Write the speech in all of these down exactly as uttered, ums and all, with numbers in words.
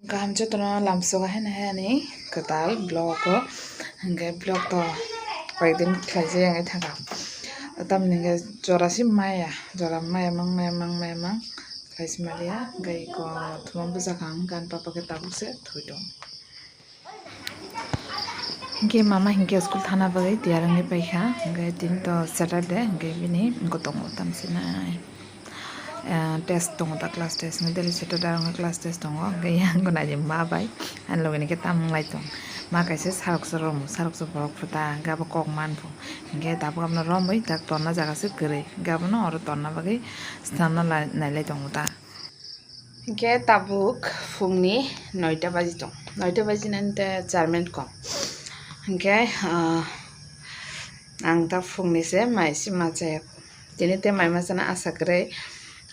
Kaham jotono lamsogo haino hai ani kwtal vlog o, hwnkhe vlog to koyekdin khlaijak wngwi thangkha. Tamoni hwnkhe jora se maya, jora maya mang, maya mang, maya mang khlai se maliya, hwnkhe eko thuma bwjakha, hwnkhe ani papa khe tabuk se thwi tongo. Hwnkhe mama hwnkhe school thana bagwi tiyar wngwi paikha, hwnkhe tini to Saturday, hwnkhe bini wngkha tongo tamsinai. Ah, test tongo ta, class test, hwnkhe daily Saturday wngkha class test tongo, hwnkhe yang gwnani ma bai ani loge ni khe tam wnglai tong. Ma kaisa sarok se romo, sarok se borok phuta, hwnkhe abo kok man pho. Hwnkhe tabuk abono romwi tak torna jaga se kwrwi, hwnkhe abono oro torna bagwi swnamna lai-, nailai tongo ta. Hwnkhe tabuk phungni noita baji tong, noita baji nani te char minute kok. Hwnkhe, ah, ang ta phungni se mai se ma chaya. Tini te mai masa na asa kwrwi.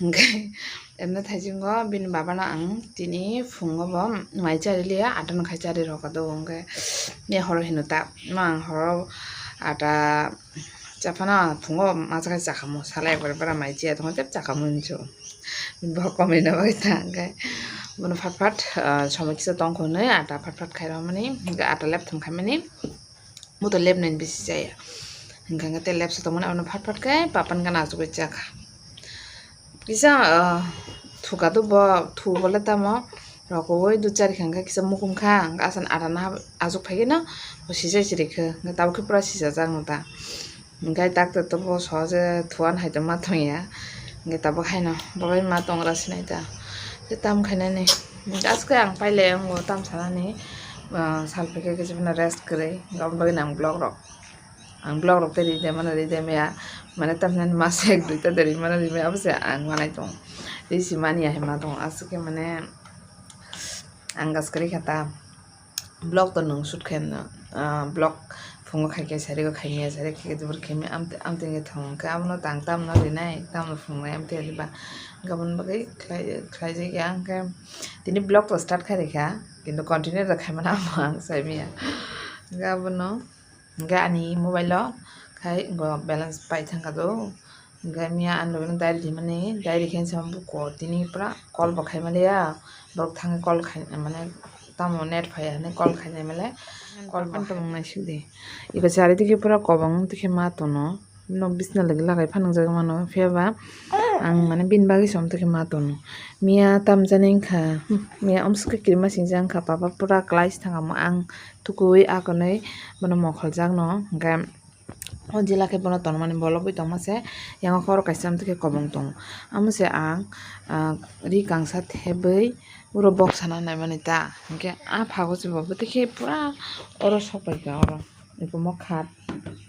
Hwnkhe emno thaisingo bini baba no ang tini phungo bo mai chari liya, ata no khai chari rw kha do. Hwnkhe miya horo hino ta ma ang horo ata cha phano phungo masa khai cha kha mo, sala ekbar bara mai chiya tong tep cha kha mo hinwi. Bini bo komoi no bai ta hwnkhe bono phat phat, ah, somoi kisa tong kho hinwi ata phat phat khai rw mani, hwnkhe ata lep thum khai mani. Bo to lep nani bisi chaya. Hwnkhe hwnkhe tei lep se tongmani abono phat phat khe papan gana achugwi chakha. Kisa, ah, thuka do bo, thu bole tamo rokogwi dud chari kha, hwnkhe kisa mukum kha, hwnkhe aswk ni adana achuk phai khe no bo sijai chiri khe, hwnkhe tabuk khe pura sijajak no ta. Hwnkhe doctor to bo sohor se thuan hai tongma tongya, hwnkhe tabuk haino bo bai ma tongra sinai ta. Tei tam khainani, hwnkhe aswk khe ang pailai wngo tam sanani, ah, sal phai khe kisa phano rest kwrwi, hwnkhe aboni bagwi no ang vlog rok. Ang vlog rok tei ri de mano ri de maya, mane tamhinani masa ek duita de ri mano ri maya, abo se ang manai tongo. Ri si mani ya hai ma tongo, aswk khe mane ang gas kwrwi kha ta. Vlog to nwng shoot khe no, ah, vlog phungo khai khe sari go khai maya, sari khe jebor khe maya, amte, amte wngkhe thong khe abono tang tamno rinai, tamno phungnai amte riba. Gabon bagwi khlai, khlai jak ya, hwnkhe tini vlog to start khai rikha, kintu continue da khai mano amo ang sai maya. Hwnkhe abono. Hwnkhe ani mobile o khai bo balance pai thangkha do. Hwnkhe miya ani logi no diary rimani, diary khe sa buko tini pura call bo khai maliya. Borok thangwi call khai mane tamo net phaiya hinwi call khainai male. Call bo khai tongmani sidi. Eba chari digi pura kobong tongkhe ma tono. Nok bisna logi lagai phanang jagwi mano. Phiya ba ang mane bini bagwi se omtokhe ma tono. Miya tamjani wngkha. Miya omsokhe kirima singjak wngkha. Papa pura klai se thangkha mo ang. Tukui akonwi bono mokholjakno, hwnkhe o jila khe bono tonmani bolobwi tongma se, yango khoro kaisa amtwkhe kobong tongo. Amo se ang, ah, ri kangsa thebwi uro boksana naimani ta, hwnkhe a phago se bo bwtwi khe pura oro sokpaikha oro, eko mokhat,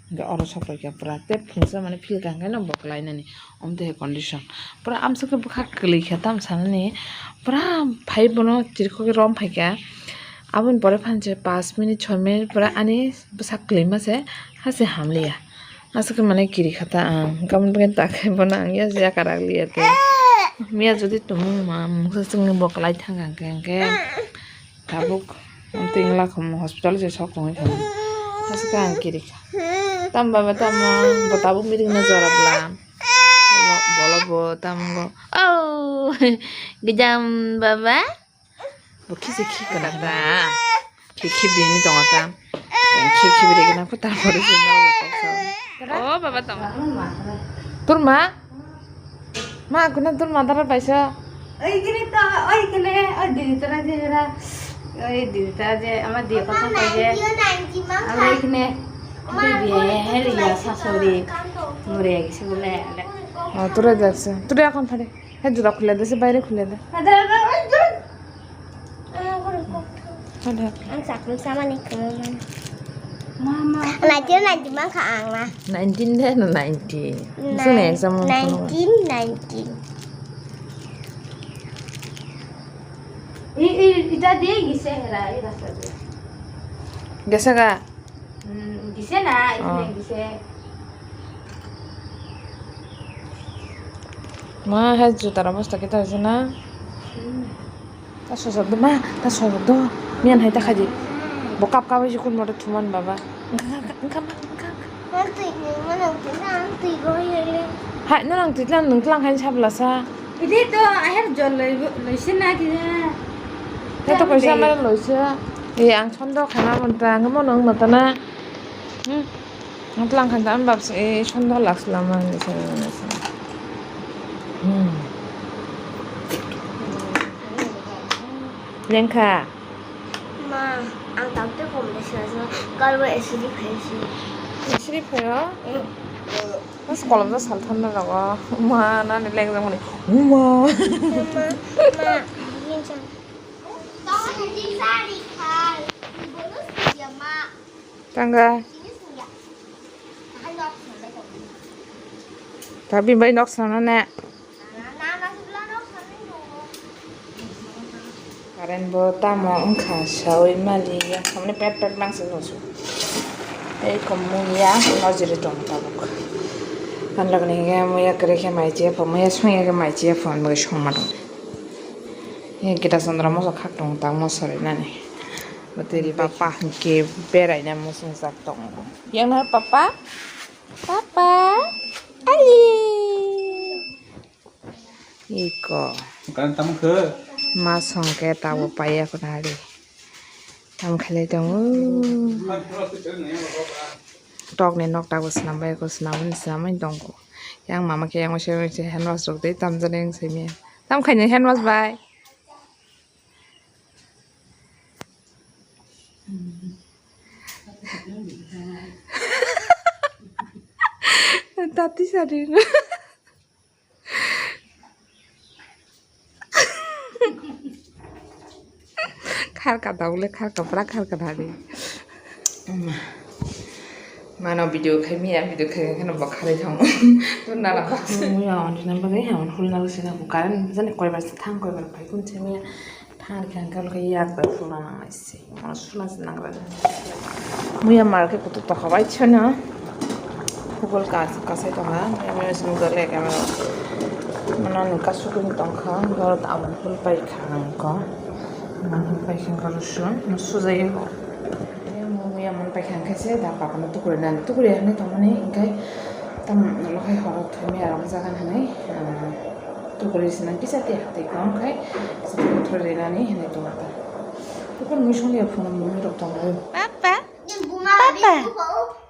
hwnkhe oro sokpaikha pura tei phungsa mane philka hwnkhe no bo kwlainani. Omtwi hai condition. Pura amsukhe bwkha kwlwi kha, tamo sanani. Pura phai bono chirikhok rom phaikha. Aboni pore phanse panch minute, choi minute pore ani bwsa kwlwima se, hase hamliya. Aswkhe mane kiri kha ta ang. Hwnkhe aboni bagwi ta khe bono ang ya jaka rak liya tei. Miya jodi tumung ma mungsa chwngno bo kwlai thang kha hwnkhe, hwnkhe tabuk twi wngla kho hospital se sok tongwi kha. Aswkhe ang kiri kha. Tamo baba tamo, bo tabuk meeting no jora bwla. Bolo, bolo bo tamo go. Oh, gejam baba. Bo khisi khi kana ta. Khi khi bini tongo ta. Khi khi bini kana ko ta pore si na bo tok sa. Oh, baba tamo. Tur ma? Ma, kuna tur ma dara paisa. Oi, kene to, oi, kene, oi, dini tara je, era. Oi, dini tara je, ama dia kosong ko je. Ama ikne. Dia, heli ya, sasori. Mure, gisi bole, ale. Oh, ture jakse. Ture akon phade. He jura khule de, se baire khule de. Ada, ada, ada. Ada. Ang sakno samani kamo man. Mama. Nineteen ninety man kha ang na. Nineteen de na nineteen. Sini exam mo kono. Nineteen nineteen. I, i, ita de gise hera, i rasa de. Gese ga? Hmm, gise na, oh. Ikine gise. Ma, hai jutar obosta kita hoise na? Hmm. Ta sojak do ma, ta sojak do. Miyan hai ta khaji. Bo kap kap hoise kun mote thuman baba. Engka, engka, engka, engka, engka. Hai, no nang twi tlang, nung tlang hai sabla sa. Idi to aher jol loi, loi sin na kisa. Khe to kaisa mari loise. E, ang sondo khana monta, ang mono wng mata na. Hmm. Ang tlang khan ang babse, e, sondo lak slama ni se. Hmm. Lengkha. Ma, ang tamte kom de sila sila, kalbo esidi phaisi. Esidi phaio? Mas kolom da saltham na rogo. Ma, nani leng jang mani. Uma. Ma, ma, yin chan. Tanga. Tabi bai nok sana ne. Current bo tamo wngkha sawi mali ya. Hamni pet pet bangsa nusu. Ei kom muya nojiri tong tabuk. Anlok ni ya muya kere khe mai che pho muya sung ya khe mai che pho muya sung ma tong. Ye kita sandra moso khak tong ta moso ri nani. Bateri papa ke berai na moso sak tong. Yang na papa? Papa? Ali. Iko. Kan tam khe. Ma song ke tabo paya ko nari. Tam khalai tongo. Tok ni nok tabo swnam bai ko swnam ni swnam bai tongo. Yang mama ke yang se se hand wash rok de tam jani yang se mi. Tam khaini hand wash bai. Tati sari. Kharka daule kharka pura kharka dadi. Mano video khai miya video khai khai no bokharoi thang. Tun nana bak. Muya on jina bagwi hamon hul na sina ku karan jani koi bar thang koi bar pai kun chemiya. Than khe hwnkhe yak bai phulna nangnai se. Mano suna se nangra. Muya market kutu tokha bai chana. Google kas kasai tokha. Muya muya sini gale kamera. Mano ni kasu kun tongkha. Garo ta amon phul pai kha ko. Amon phul pai kha garo su. No sujai ko. Muya mon pai kha khe se da papa no tukuri nan tukuri hwnwi tongmani hwnkhe tam no khai horo thumi aram jagan hwnwi. Tukuri sinang kisa te hatai kong khai, kisa te kothor rinani hinui tongo ta. Tukun mui song ya phone mui rok tongo. Papa. Papa.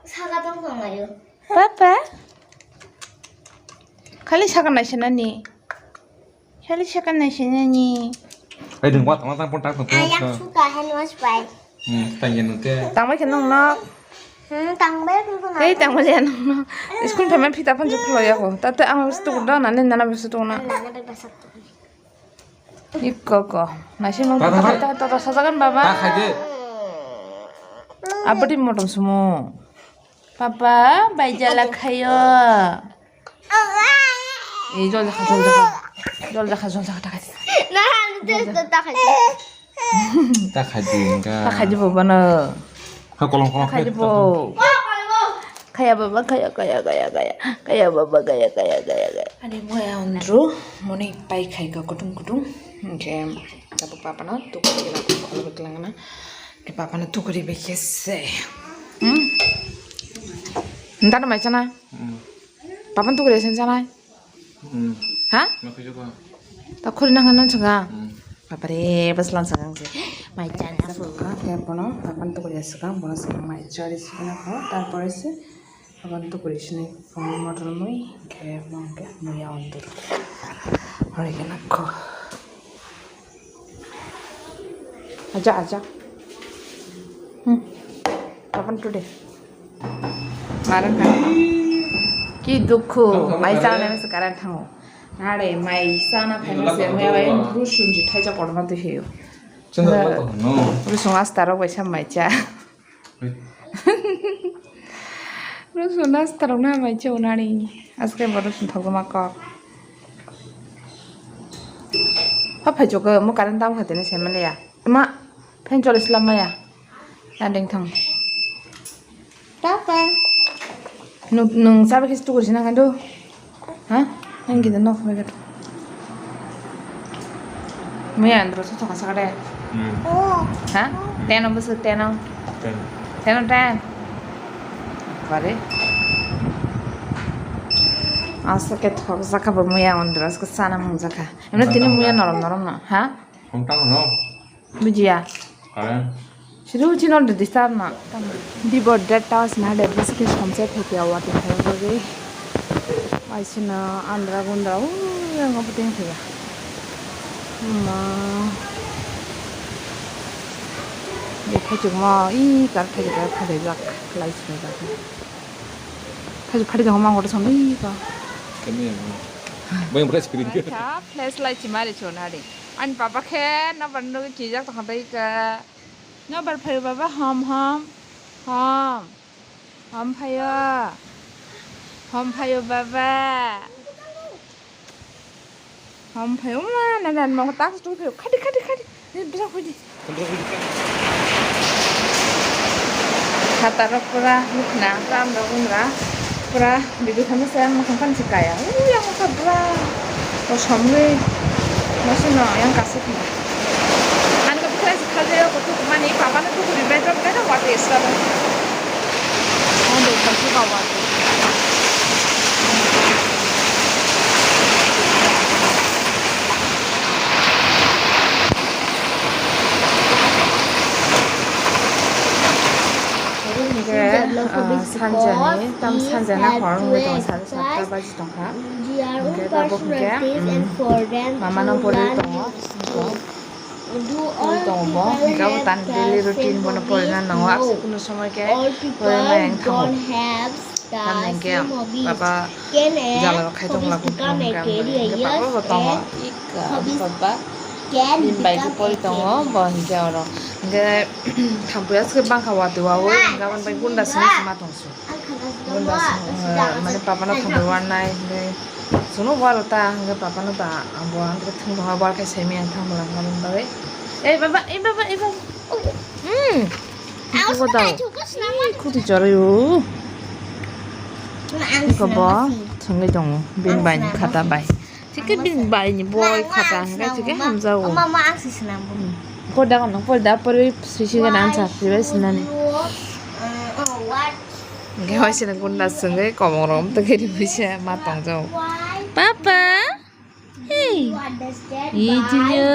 Saka tong tongo. Papa. Khali saka nai sinani. Khali saka nai sinani. Ai ding wa tong tang pon tang tong. Ayak suka hand wash bai. Hmm, tang ya nute. Tang bai khe nong nok. Hmm, tang bai khe nong nok. Tei tang bai ya nong nok. School payment fee ta pon juklo ya ko. Tate ang bisu tu dong nani nana bisu tu na. Nana bai basak tu. Ikko ko. Nasi mau ta ta ta ta sajakan baba. Ta khai de. Abadi motom sumo. Papa, bai jala khayo. Ei, jol jakha, jol jakha. Jol jakha, jol jakha, ta khai. Na, ta khai. Ta khai di, engka. Ta khai di, baba, no. Ha, kolom, kolom, ta khai di, khai, bo. Khaya, baba, khaya, khaya, khaya, khaya. Khaya, baba, khaya, khaya, khaya, khaya. Ani moya ondro, moni pai khai ka kutung, kutung. Engke, tabuk papa no, tukuri la, kolom, kolom, na. Ke papa no tukuri bekhe se. Hmm? Nta no mai chana? Hmm. Papa no tukuri sen chana? Hmm. Ha? Ma khujukha. Ta khuri nang nan changa. Hmm. Papa re, bas lan changa se. Mai chana. Ka ke bono, papa no tukuri se ka, bono se mai chari se na ko, tarpore se. Aboni tukuri sini phone motor mui, khe mangke mui awan duru. Hori kena ko. Aja, aja. Hmm. Kapan today? Marang ka. Ki dukhu, mai sa na se karan thango. Nare, mai sa na phai se, mai bai rusun ji thai ja korma tu heyo. Chenda ba to no. Rusun asta rok bai sa mai cha. Rusun na starok na mai chau nani. Aske bo rusun thok ma kok. Ha phai chok mo current tam khatene se maliya. Ma phen chol islam maya. Tanding thang. Papa. Nung nung sabe kis tu kursi na kandu. Ha? Ang gida nok hoi gat. Muya andro so thoka sakade. Hmm. Ha? Teno busu teno. Ten. Teno ten. Pare. Asa ke thok jaka bo muya andro aska sana mung jaka. Emne tini muya norom norom na. Ha? Homtang no. Bujiya. Karen. Siru chino de disturb na. Di bo dead tawas na de bisi ke somse theke awa de thai bo de. Ai sino andra gundra u yang ko puting thaya. Ma. De thai chuk ma i kar thai kar thai jak lai sini jak. Thai phari jong ma ngor som i ka. Kami yang. Bayang beras kering. Ai cha flash light chimari chona de. Ani papa khe nabar nugwi chijak tongkha tei ka. Nabar phaio baba, hom, hom, hom. Hom phaio. Hom phaio baba. Hom phaio ma, na dan mo tak tu phaio. Khadi, khadi, khadi. Ni bisa khadi. Khatarok pura nukna, tam rok ungra. Pura video khamu se ang makhang khan se kaya. Ui, ang kha pura kosom wi. Masino yang kasih kena. Ang kha pura se khaja ya kutu mani papa na tu kuri bedroom na wate isra. Ang do kasi bawa. Hingke, ah, sanjani, tam sanjana hor wngwi tongo, sari satta baji tongkha. Hingke tabuk hingke, mm, mama no pori tongo. Pori tongo bo, hingke abo tani daily routine bono porina nango, abse kunu somoi khe porina yang thango. Tamni hingke baba jala rok khai tong lago, hingke baba bo tongo. Baba bini bai khe pori tongo, bo hingke oro. Hingke thampuya se bangkha watwi wawi, hingke aboni bai gunda simi sima tongsu. Gunda simi, mane papa no thampuya wanai, hingke sunu waro ta, hingke papa no ta, abo ang khe thung thung abo khe simi ang thang mala hingke aboni bagwi. Ei baba, ei baba, ei baba. Hmm. Iko tau. Ih, khuti chorwi o. Iko bo thwngwi tongo bini bai ni khata bai. Thikhe bini bai ni boi khata hwnkhe thikhe hamjago. Mama, ang se swnam bo. Hmm. Porda kono porda porwi sisi gana ansa ribai sinani. Hwnkhe hoi sini gunda swngwi komorok tongkhe ribai se ma tongjago. Papa. Hey. Ijinyo.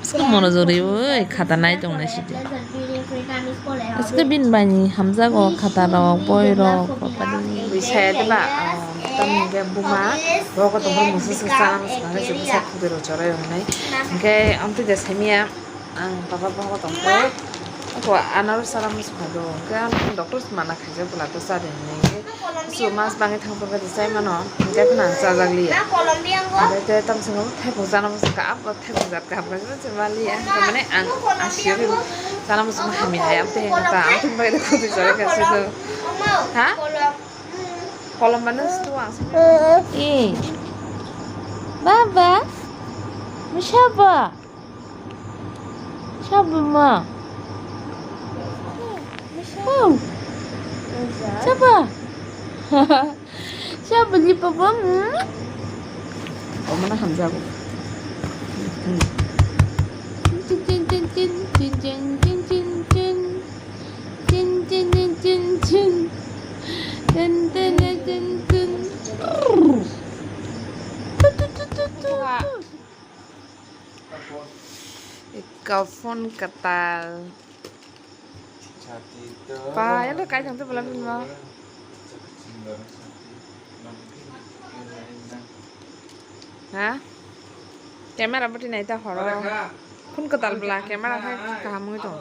Aske mono jori oi khata nai tong nai sidi. Aske bin bani hamjago khata rok boi rok. Wi saya de ba, ah, tamni hingke buma rok tong musu sa sa sa sa sa khudero choro yong nai. Hingke amtwi de semiya. Ang papa bohok tongkhe, ako anaros chana muchung kha do, hwnkhe ang doctor se mana khaijak bwla to cha de hinwi, hwnkhe so mas bangwi thang phuru khe chai mano, hwnkhe phano ang chajak liya. Hwnkhe tei tamo chwngno thaipung chana muchung kha, abo thaipung jat kaham khe se ma liya, hwnkhe mane ang asiyok chana muchung hamya hai, amtwi hwnkhe ta, amtwi bai khutui chara khe se do. Ha? Kolom mano se to ang se. Eh. Baba. Musha ba. Sabo ma. Oh. Sabo. Sabo ni papa. Hmm? Oh, mana hamjago. Chin, chin, chin, chin, chin, chin, chin, chin, chin. Chin, chin, chin, chin, chin, chin. Ika phone katal. Pa, yang tu kai thang tu belai belai. Ha? Camera boti nai ta horo. Phone katal bela camera khai kaham wngwi tongo.